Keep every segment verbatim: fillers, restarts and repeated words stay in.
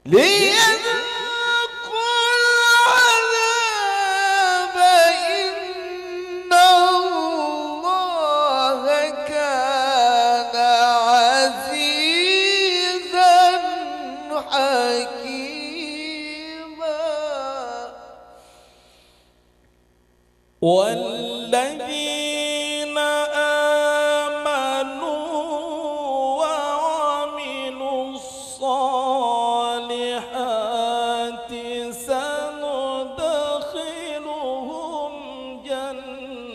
ليذوقوا العذاب إن الله كان عزيزا حكيما. والذين آمنوا وعملوا الصالحات سندخلهم جنات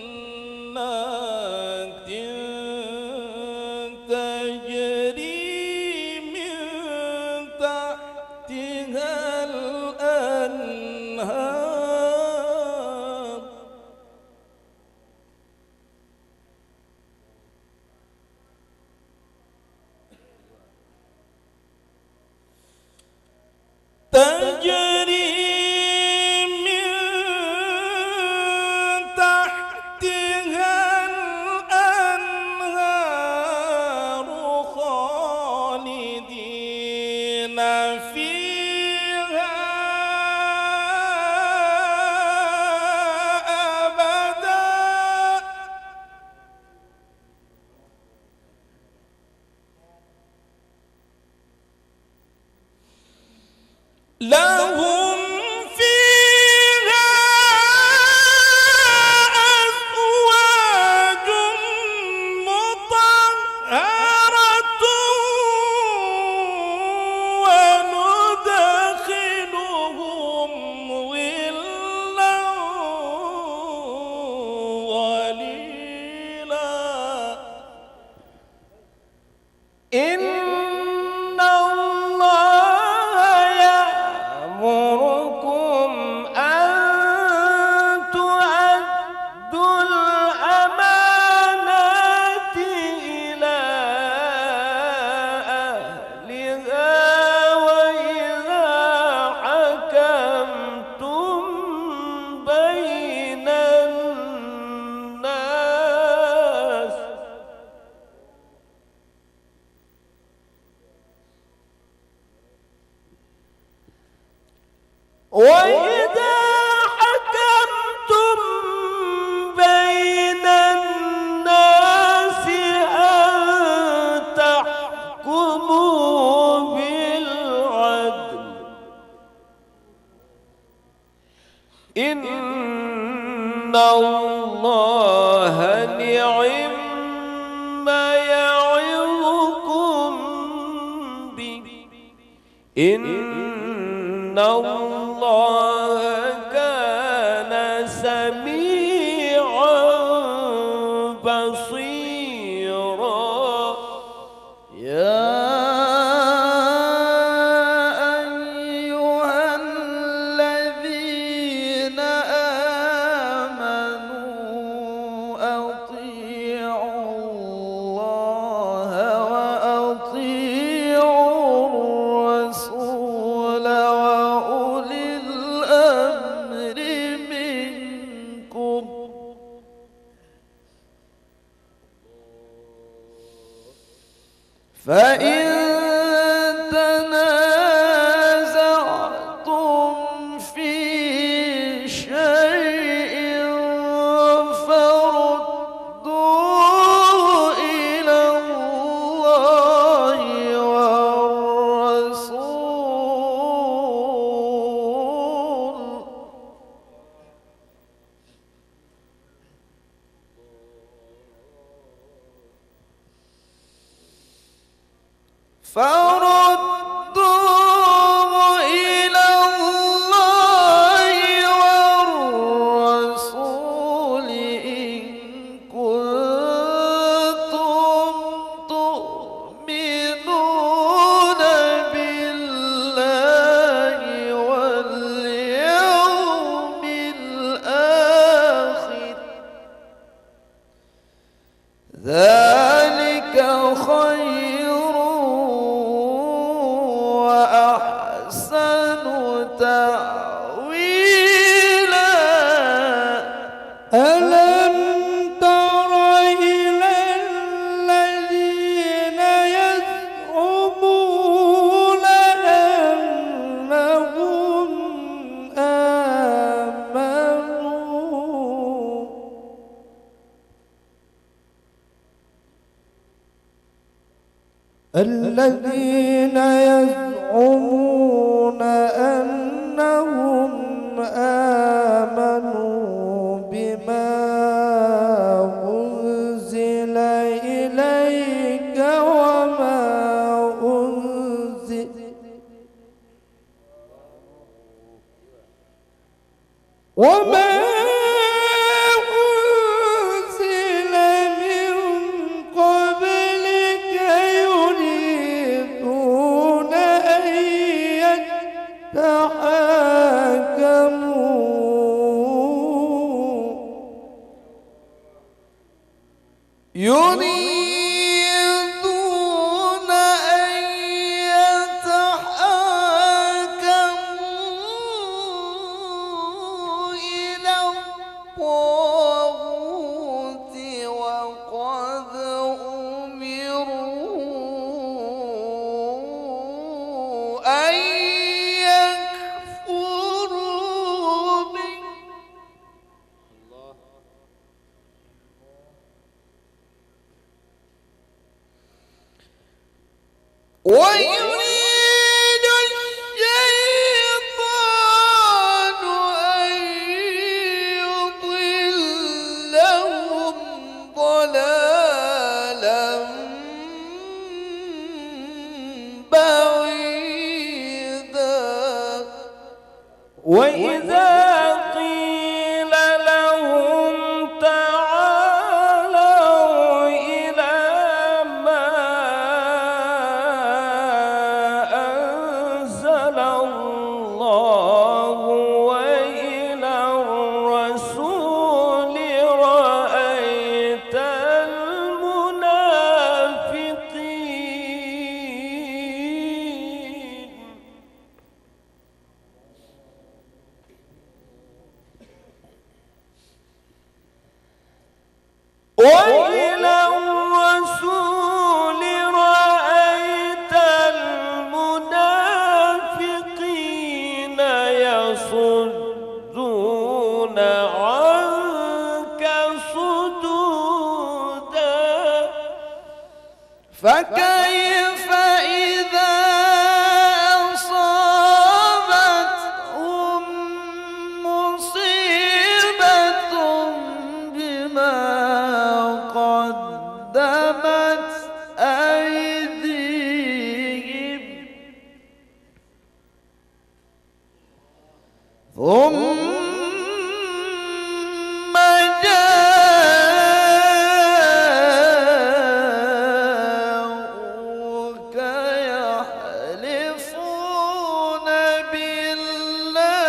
تجري من تحتها الأنهار تجري من تحتها الأنهار خالدين فيها أبدا. لهم فيها أزواج مطهرة وندخلهم ظلا ظليلا. إن الله يأمركم أن تؤدوا الأمانات إلى أهلها وإذا حكمتم بين الناس وإذا حكمتم بين الناس أن تحكموا بالعدل. إن الله نعم ما يعظكم به. إن الله كان سميعا بصيرا. يا أيها الذين آمنوا أطيعوا الله وأطيعوا الرسول وأولي الأمر منكم. فإن تنازعتم في شيء فردوه إلى الله والرسول. فردوه إلى الله والرسول إن كنتم تؤمنون بالله واليوم الآخر. ذلك خير وأحسن تأويلا. ألم تر إلى الذين يزعمون أن الذين يزعمون أنهم آمنوا بما أنزل إليك وما أنزل وما أنزل من قبلك يريدون أن يتحاكموا يريدون أن يتحاكموا إلى الطاغوت وقد أمروا أن يكفروا به ويريد الشيطان أن يضلهم ضلالا بعيدا. وإذا قيل لهم تعالوا إلى ما أنزل الله وإلى الرسول رأيت المنافقين وإلى الرسول رأيت المنافقين يصدون عنك صدودا فكيف إذا أصابتهم مصيبة بما قدمت أيديهم ثم جاءوك يحلفون بالله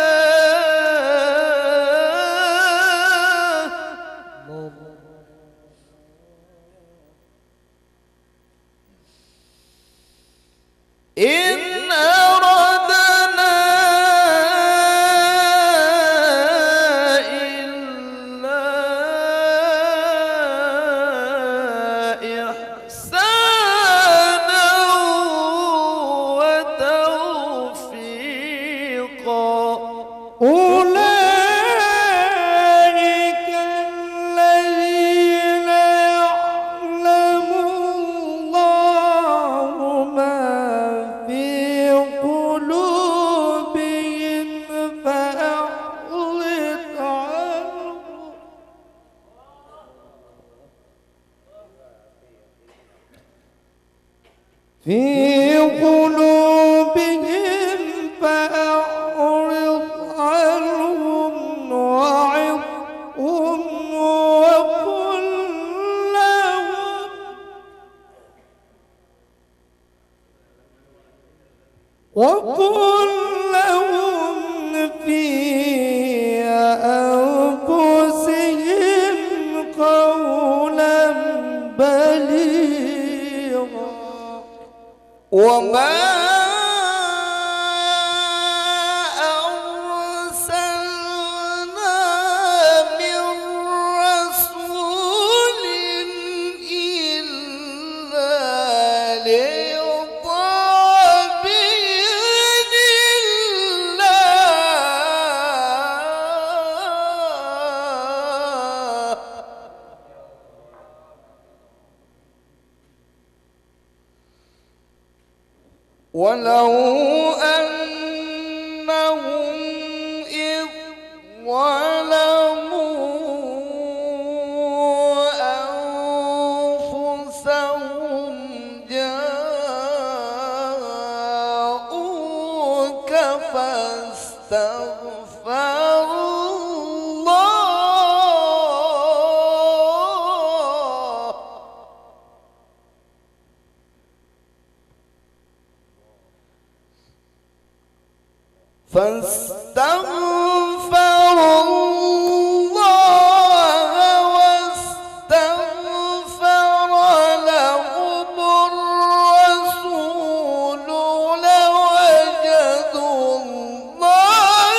إن أردنا إلا إحسانا وتوفيقا. أولئك الذين يعلم الله ما في قلوبهم فأعرض عنهم في قلوبهم فأعرض عنهم وعظهم وقل لهم وقل لهم في أنفسهم قولا بليغا. وما أرسلنا من رسول إلا ليطاع بإذن الله. ولو أنهم إذ ظلموا أنفسهم جاءوك فاستغفروا الله فاستغفروا الله واستغفر لهم الرسول لوجدوا الله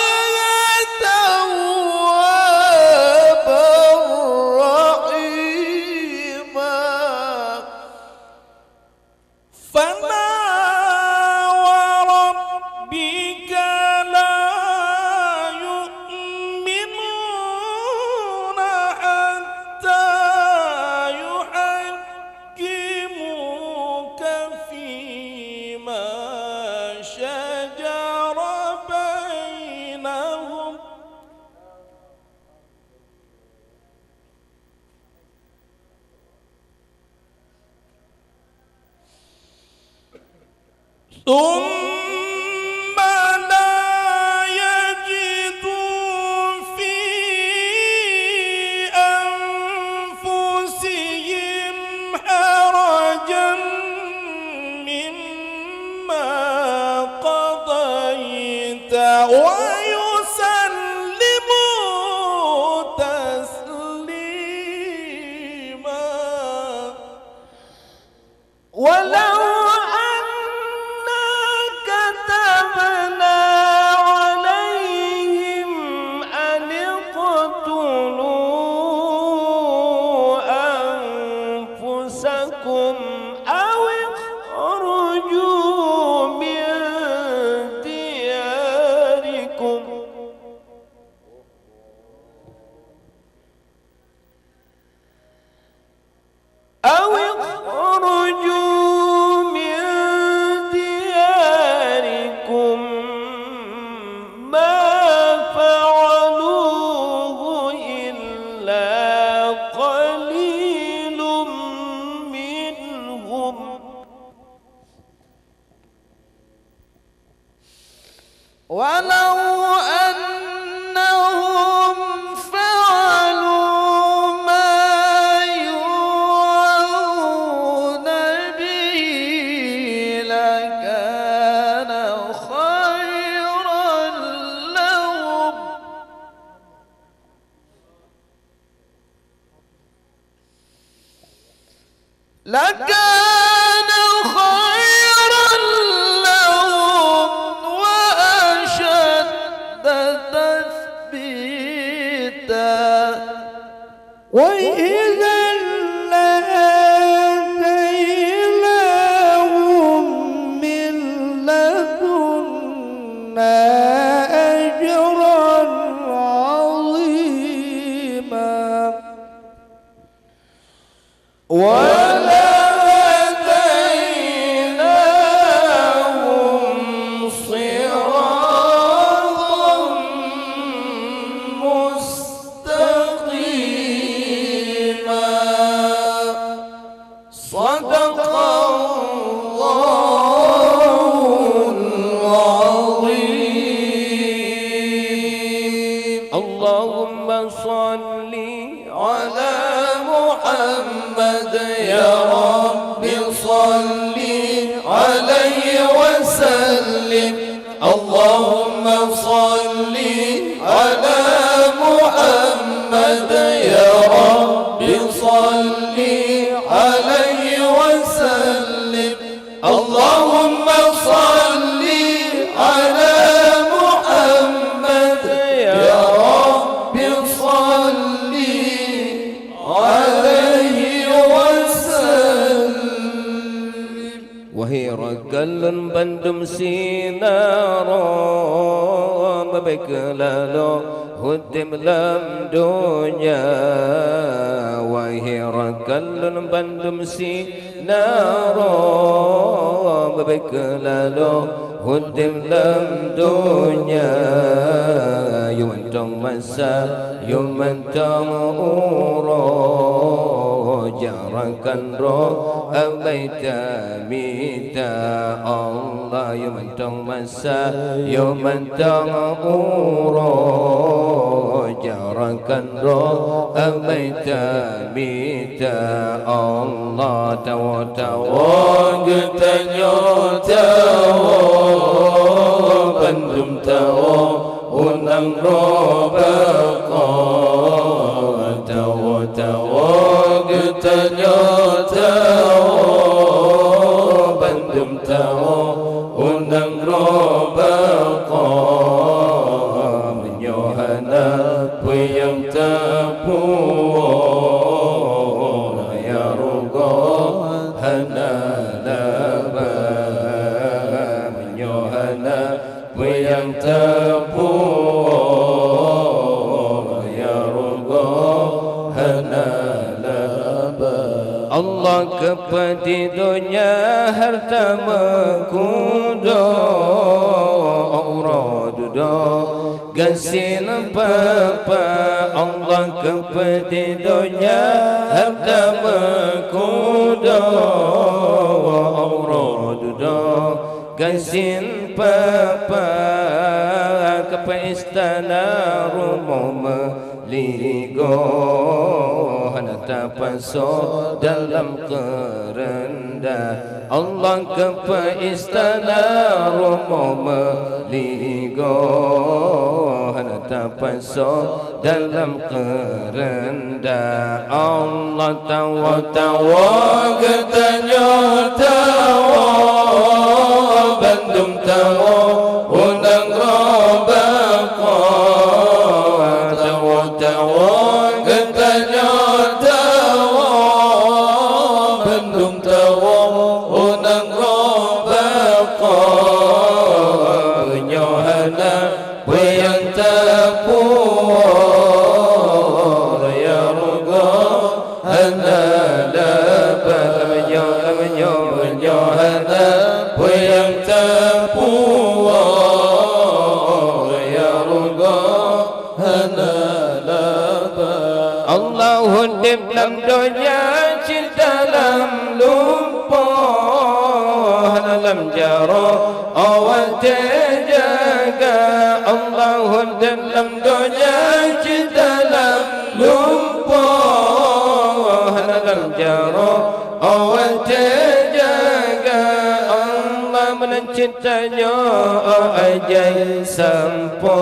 توابا رحيما. فلا وربك لا يؤمنون حتى يحكموك فيما شجر بينهم ثم لا يجدوا في أنفسهم حرجا مما قضيت ويسلموا تسليما. ولو أنا كتبنا عليهم أن اقتلوا أنفسكم أو اخرجوا من دياركم أو اخرجوا من دياركم ما فعلوه إلا قليل منهم. ولو أنهم فعلوا ما يوعظون به لكان خيرا لهم. لكان خيرا لهم وأشد تثبيتا. وإذا لآتيناهم من لدنا أجرا عظيما. ولهديناهم صراطا مستقيما. صدق الله العظيم. اللهم صل على محمد يا رب صل عليه وسلم. اللهم صل على محمد يا رب صل عليه وسلم. اللهم صل على محمد يا رب صل عليه وسلم. Wahai rakan lôn bandum sinarong, Bèk keuh laloe udép lam donya, wahé rakan lôn bandum sinaro. Bèk keuh laloe udép lam donya, yôh mantong masa, yôh mantong uroe, jak rakan droe, abai tamita Allah, yôh mantong masa, yôh mantong uroe, jak rakan droe, abai tamita Allah. Tawoe-tawoe geutanyoe tawoe, bandum tawoe u nanggroe Baqa. Tawoe-tawoe geutanyoe tawoe, bandum tawoe u nanggroe Baqa. Meunyoe hana peue nyang tapuwoe, ya rugoe hana laba. Meunyoe hana peue nyang tapuwoe, ya rugoe hana laba. Allah keupeue di donya hareuta meukudoe, uroe dudoe gasien papa. Allah keupeue di donya hareuta meukudoe, uroe dudoe gasien papa. Keupeue istana rumoh meuligoe, hana tapasoe dalam keureundah. Allah keupeue istana rumoh meuligoe, hana tapasoe dalam keureundah. Allah tawoe-tawoe geutanyoe tawoe, bandum tawoe u nanggroe Baqa. Tawoe-tawoe geutanyoe tawoe, bandum tawoe u nanggroe Baqa. Meunyoe hana peue nyang tapuwoe, ya rugoe hana laba. Meunyoe, meunyoe, meunyoe hana peue nyang tapuwoe, ya rugoe hana laba. Allah udép lam donya cit dalam lumpoe, hana lam jaroe watèe jaga. Allah udép lam donya cit dalam lumpoe, hana lam jaroe watèe jaga. Allah meunan cit tanyoe ajai sampoe,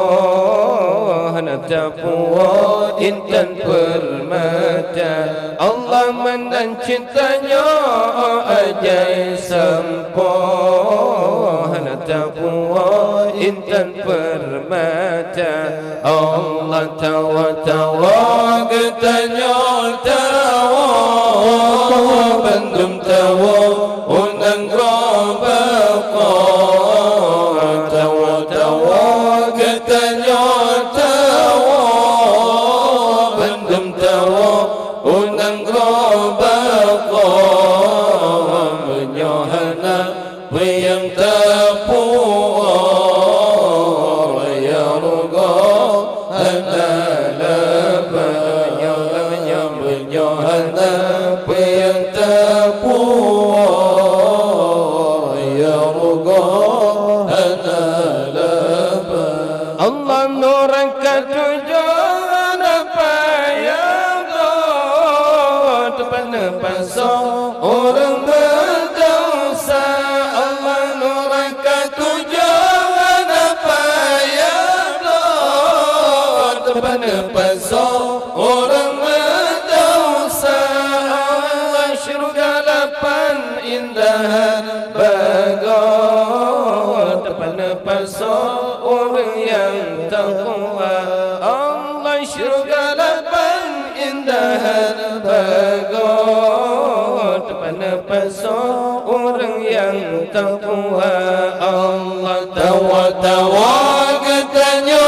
hana tapuwoe intan peurmata. Allah meunan cit tanyoe ajai sampoe, hana tapuwoe intan peurmata. Allah tawoe-tawoe geutanyoe tawoe, bandum tawoe u nanggroe Baqa. Tawoe-tawoe geutanyoe tawoe, bandum tawoe u nanggroe Baqa. Meunyoe hana peue nyang tapuwoe, ya rugoe hana laba. Meunyoe hana peue nyang tapuwoe, ya rugoe hana laba. Allah nuraka tujoh hana payah droe, teupeuneuk pasoe ureueng meudesya. Allah nuraka tujoh hana payah droe, teupeuneuk pasoe ureueng meudesya. Allah syeuruga lapan indahan bagoe, teupeuneuk pasoe ureueng nyang takwa. Allah syeuruga lapan indahan bagoe, teupeuneuk pasoe ureueng nyang takwa. Allah tawoe-tawoe geutanyoe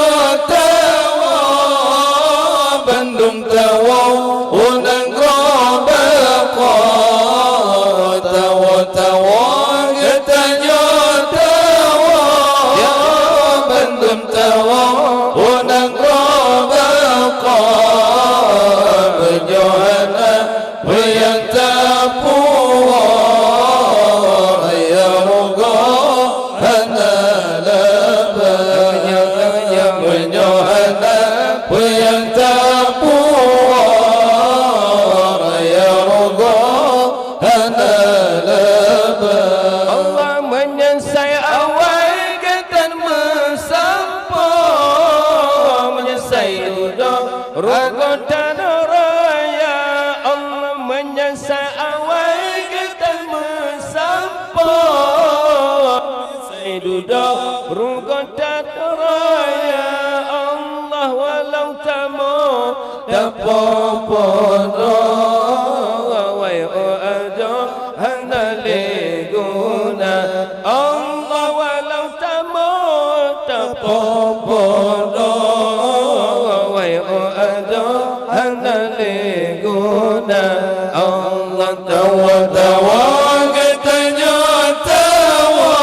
Doh rugoe that raya Allah, walau tamoe tapoh-poh droe, oh adoe hana lé guna. Allah, walau tamoe tapoh-poh droe, oh adoe hana lé guna. Allah, tawoe-tawoe geutanyoe tawoe,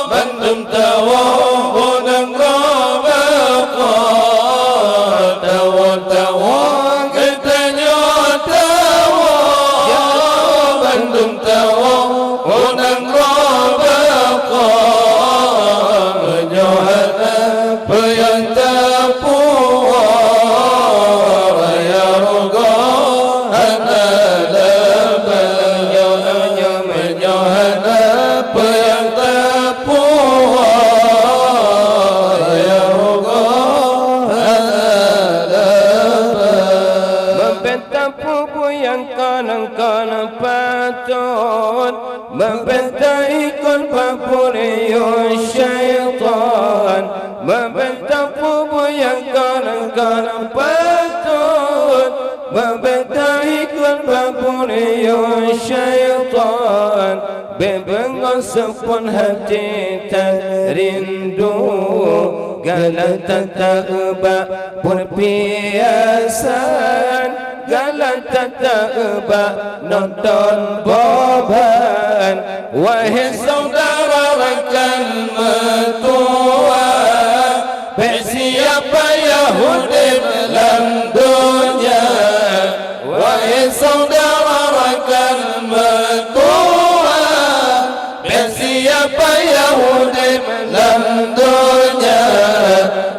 bandum tawoe u nanggroe Baqa. Tawoe-tawoe geutanyoe tawoe, bandum tawoe u nanggroe Baqa. Meunyoe hana peue nyang tapuwoe, raya rugoe hana leubeh. Meunyoe hana peue nyang tapuwoe, raya rugoe hana leubeh. Meubeda peue-peue nyang kon-kon patot, meubeda ikot bak peuriyueng syaitan, meubeda peue-peue nyang kon-kon patot, meubeda ikot bak peuriyueng syaitan. Bék beungoh seupôt hati that rindu, galak that ta-eu bak peurpiasan, galak that ta-eu bak nonton boban. Wahé syedara rakan meutuwah, bék siap payah udeb lam donya. Wahé syedara rakan meutuwah, bék siap payah udeb lam donya.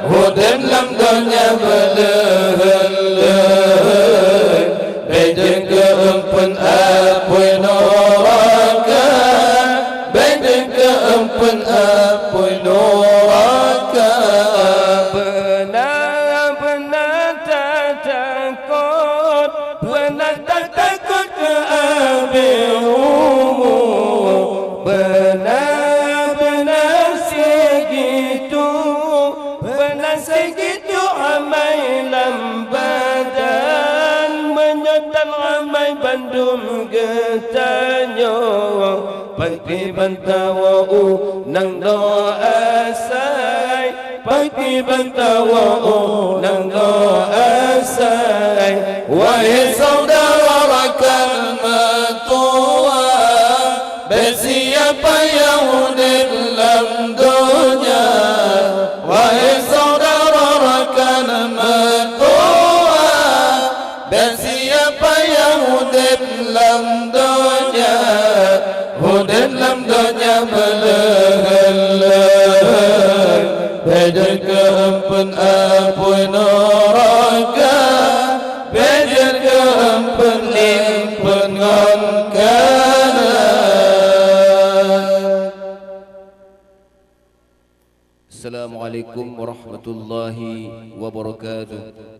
Udeb lam donya beuleuheun-leuheun, bék jeuet keu eumpuen apui nuraka, bék jeuet keu eumpuen apui nuraka. Beuna, beuna tatakot, beuna tatakot keu abéh umu. Beuna, beuna sigitu, beuna sigitu amai lam badan. Meunyoe tan amai bandum geutanyoe, pakriban tawoe u nanggroe asai, pakriban tawoe u nanggroe asai. Wahé syedara rakan meutuwah, bék siap payah udeb lam donya. Wahé syedara rakan meutuwah, bék siap payah udeb lam donya. Udeb lam donya beuleuheun-leuheun, bék jeuet keu eumpuen apui nuraka, bék jeuet keu eumpuen, eumpuen ngon kanan. Assalamualaikum warahmatullahi wabarakatuh.